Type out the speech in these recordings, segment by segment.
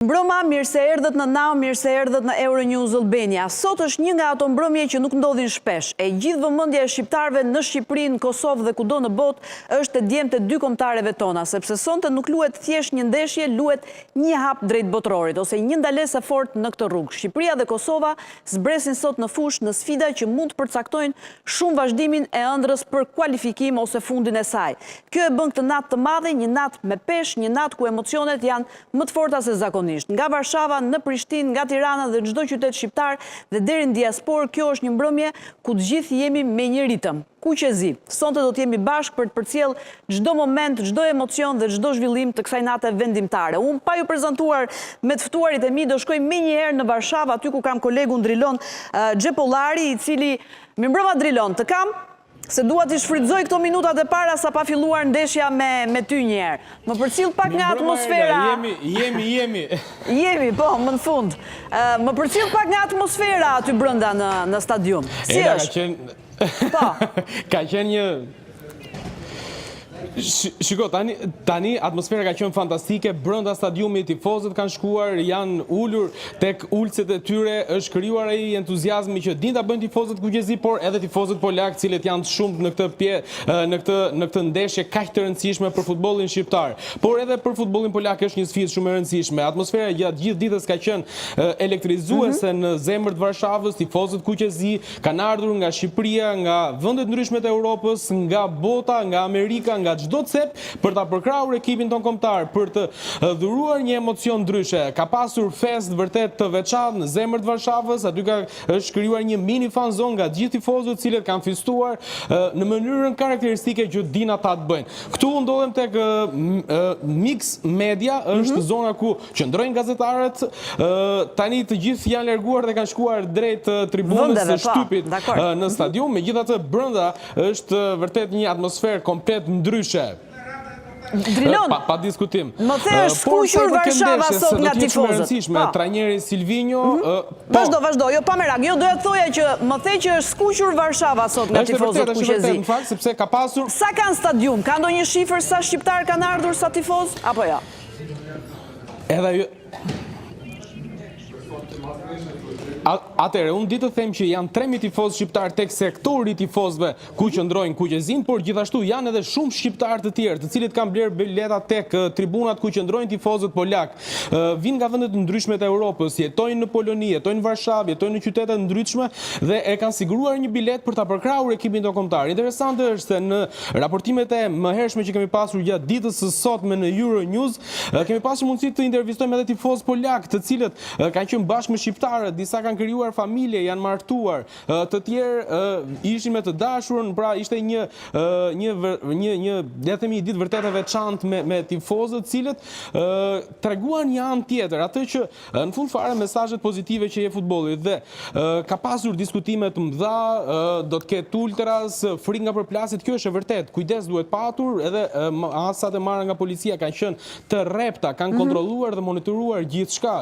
Mbrëma, mirë se erdhët në Now, mirë se erdhët në Euronews Albania. Sot është një nga ato mbrëmje që nuk ndodhin shpesh. E gjithë vëmendja e shqiptarëve në Shqipëri, në Kosovë dhe kudo në botë është te djemtë e dy kombëtareve tona, sepse sonte nuk luhet thjesht një ndeshje, luhet një hap drejt botërorit, ose një ndalesë e fortë në këtë rrugë. Shqipëria dhe Kosova zbresin sot në fushë në sfida që mund të përcaktojnë shumë vazhdimin e ëndrrës për kualifikim ose fundin e saj. Kjo e bën këtë natë të madhe, një natë me peshë, një natë ku emocionet janë më të forta se zakonisht. Nga Varshava në Prishtinë, nga Tirana dhe çdo qytet shqiptar dhe deri në diasporë, kjo është një mbrëmje ku të gjithë jemi me një ritëm. Kuq e zi. Sonte do të jemi bashkë për të përcjellë çdo moment, çdo emocion dhe çdo zhvillim të kësaj nate vendimtare. Unë pa ju prezantuar me të ftuarit e mi do shkoj menjëherë në Varshavë, aty ku kam kolegun Drilon Xhepollari, i cili Mirëmbrëma Drilon, të kam? Se dua t'i shfrytëzoj këto minutat e para sa pa filluar ndeshja me me ty një herë. Më përcjell pak nga atmosfera. Jemi, jemi, jemi. Jemi, po, më në fund. Më përcjell pak nga atmosfera aty brenda në në stadium. Si është? Ka qenë Po. Ka qenë një Shiko, tani, tani atmosfera ka qenë fantastike, brenda stadiumit tifozët kanë shkuar, janë ulur tek ulëset e tyre, është krijuar ai entuziazmi që dinë ta bëjnë tifozët kuqezi, por edhe tifozët polakë, të cilët janë të shumtë në këtë pje, në këtë në këtë ndeshje kaq të rëndësishme për futbollin shqiptar. Por edhe për futbollin polak është një sfidë shumë e rëndësishme. Atmosfera gjatë gjithë ditës ka qenë elektrizuese mm -hmm. në zemër të Varshavës, tifozët kuqezi Kanë ardhur nga Shqipëria, nga vende të ndryshme të Europës, nga bota, nga Amerika, nga çdo cep për ta përkrahur ekipin tonë kombëtar, për të dhuruar një emocion ndryshe. Ka pasur festë vërtet të veçantë në zemër të Varshavës, aty ka është krijuar një mini fan zonë nga të gjithë tifozët, të cilët kanë festuar në mënyrën karakteristike që dinë ata të bëjnë. Këtu unë ndodhem tek Mix Media, është mhm. zona ku Qëndrojnë gazetarët, tani të gjithë janë larguar dhe kanë shkuar drejt tribunës së po, shtypit në mhm. stadium, megjithatë brenda është vërtet një atmosferë komplet ndryshe. Drilon, pa, pa diskutim. Më the është skuqur Varshava sot nga tifozët. Po. Trajneri Silvinjo, mm -hmm. po. Vazhdo, vazhdo, jo pa merak. Jo doja të thoja që më the që është skuqur Varshava sot nga tifozët kuqezi. Është vërtet, në fakt, sepse ka pasur Sa kanë stadium? Ka ndonjë shifër sa shqiptarë kanë ardhur sa tifozë apo jo? Edhe ajo Atëherë, unë di të them që janë 3.000 tifozë shqiptarë tek sektori i tifozëve ku qëndrojnë kuqezinjtë, por gjithashtu janë edhe shumë shqiptarë të tjerë, të cilët kanë blerë bileta tek tribunat ku qëndrojnë tifozët polakë. Vijnë nga vende të ndryshme të Europës, jetojnë në Poloni, jetojnë në Varshavë, jetojnë në qytete të ndryshme dhe e kanë siguruar një biletë për ta përkrahur ekipin tonë kombëtar. Interesante është se në Raportimet e mëhershme që kemi pasur gjatë ditës së sotme në Euronews, kemi pasur mundësi të intervistojmë edhe tifozë polakë, të cilët kanë qenë bashkë me shqiptarët, disa kanë krijuar familje, janë martuar, të tjerë ishin me të dashurën, pra ishte një një një një le të themi një ditë vërtet e veçantë me me tifozët, të cilët treguan një anë tjetër, atë që Në fund fare mesazhet pozitive që jep futbolli dhe ka pasur diskutime të mëdha, do të ketë ultras, frikë nga përplasjet, kjo është e vërtetë. Kujdes duhet patur, edhe masat e marra nga policia kanë qenë të rrepta, kanë mhm. kontrolluar dhe monitoruar gjithçka.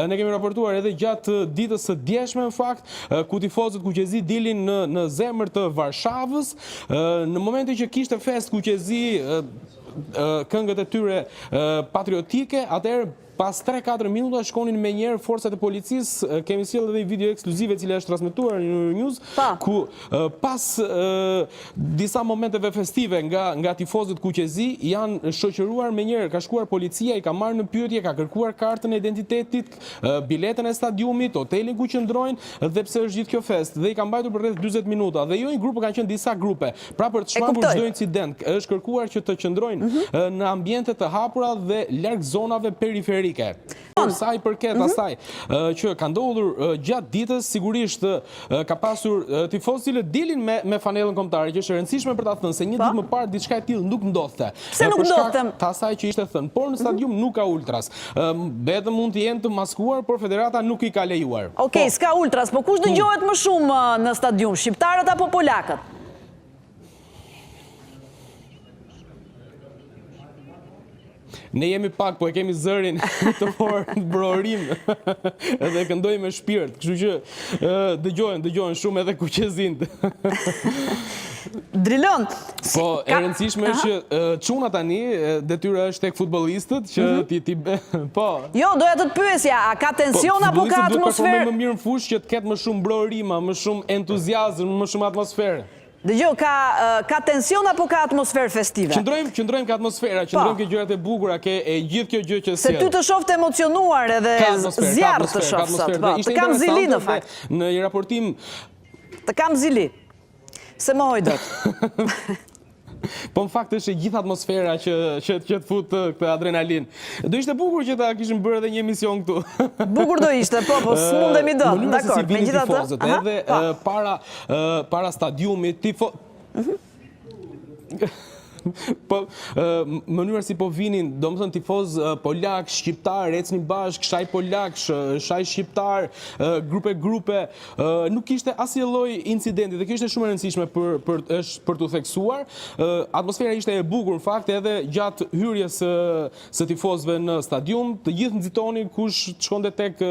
Ne kemi raportuar edhe gjatë ditës së djeshme në fakt, ku tifozët kuqezi dilin në në zemër të Varshavës, në momentin që kishte festë kuqezi këngët e tyre patriotike, atëherë Pas 3-4 minuta shkonin menjëherë forcat e policisë, kemi sjellë edhe një video ekskluzive e cila është transmetuar në Euronews, ku pas disa momenteve festive nga nga tifozët kuqezi janë shoqëruar menjëherë, ka shkuar policia, i ka marrë në pyetje, ka kërkuar kartën e identitetit, biletën e stadiumit, hotelin ku qëndrojnë dhe pse është gjithë kjo festë dhe i ka mbajtur për rreth 40 minuta dhe jo një grup, por kanë qenë disa grupe. Pra për të shmangur çdo incident, është kërkuar që të qëndrojnë mhm. në ambiente të hapura dhe larg zonave periferike. Por sa i përket mhm. asaj që ka ndodhur gjatë ditës, sigurisht ka pasur tifozë të cilët dilin me me fanellën kombëtare, që është e rëndësishme për ta thënë se një po. ditë më parë diçka e tillë nuk ndodhte. Pse nuk ndodhte? Të asaj që ishte thënë, por në mhm. stadium nuk ka ultras. Vetëm mund të jenë të maskuar, por federata nuk i ka lejuar. Okej, po. s'ka ultras, po kush dëgjohet më shumë në stadium, shqiptarët apo polakët? Ne jemi pak, po e kemi zërin të fortë, brohorim edhe këndojmë me shpirt, kështu që dëgjohen, dëgjohen shumë edhe kuqezinjtë. Drilon, Po, e rëndësishme është që çuna tani, detyra është tek futbollistët që mhm. ti ti po. Jo, doja të të pyesja, a ka po, tension apo ka atmosferë? Më mirë në fushë që të ketë më shumë brohorima, më shumë entuziazëm, më shumë atmosferë. Dëgjo, ka ka tension apo ka atmosferë festive? Qëndrojmë, qëndrojmë ke atmosfera, qëndrojmë po. ke gjërat e bukura, ke e gjithë kjo gjë që sjell. Se ty të shoh të emocionuar edhe zjarr të shoh sot. Po, të kam zili në fakt. Në një raportim Të kam zili. S'e mohoj dot. Po në fakt është e gjithë atmosfera që që që të fut këtë adrenalinë. Do ishte bukur që ta kishim bërë edhe një emision këtu. Bukur do ishte, po, po s'mundemi dot. Dakord, megjithatë. Edhe po. para para stadiumit tifo mhm. Po, mënyra si po vinin, domethënë tifoz polak, shqiptar, ecnin bashkë, shaj polak, shaj shqiptar, grupe grupe, nuk kishte asnjë lloj incidenti dhe kjo ishte shumë e rëndësishme për për është për t'u theksuar. Atmosfera ishte e bukur në fakt edhe gjatë hyrjes së së tifozëve në stadium, të gjithë nxitonin kush të shkonte tek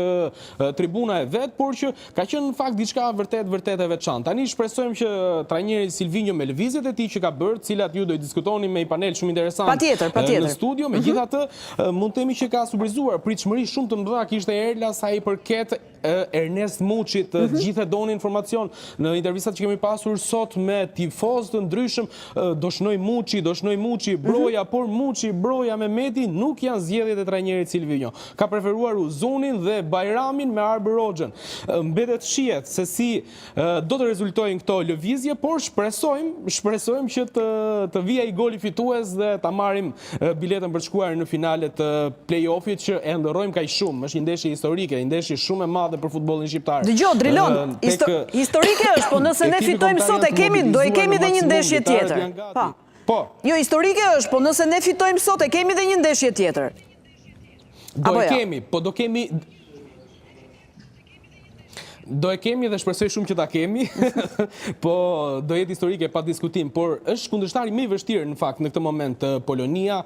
tribuna e vet, por që Ka qenë në fakt diçka vërtet vërtet e veçantë. Tani shpresojmë që trajneri Silvinjo me lëvizjet e tij që ka bërë, të cilat ju do i diskutoni me një panel shumë interesant patjetër, patjetër. në studio, mhm. megjithatë mund të themi që ka surprizuar pritshmëri shumë të mëdha kishte Erla sa i përket Ernest Muçit, të mhm. gjithë e donin informacion në intervistat që kemi pasur sot me tifozë të ndryshëm, do shënojë Muçi, do shënojë Muçi, mhm. Broja, por Muçi, Broja, Mehmeti nuk janë zgjedhjet e trajnerit Silvinjo. Ka preferuar Uzunin dhe Bajramin me Arbër Hoxhën. Mbetet të shihet se si do të rezultojnë këto lëvizje, por shpresojmë, shpresojmë që të të vijë ai goli fitues dhe ta marrim biletën për të shkuar në finale të play-offit që e ëndërrojmë kaq shumë. Është një ndeshje historike, një ndeshje shumë e madhe për futbollin shqiptar. Dëgjo, Drilon, historike është, po nëse ne fitojmë sot e kemi, do e kemi dhe një ndeshje tjetër. Po. Po. Jo, historike është, po nëse ne fitojmë sot e kemi dhe një ndeshje tjetër. Do e jo? kemi, po do kemi Do e kemi dhe shpresoj shumë që ta kemi, po do jetë historike pa diskutim, por është kundërshtari më i vështirë në fakt në këtë moment Polonia.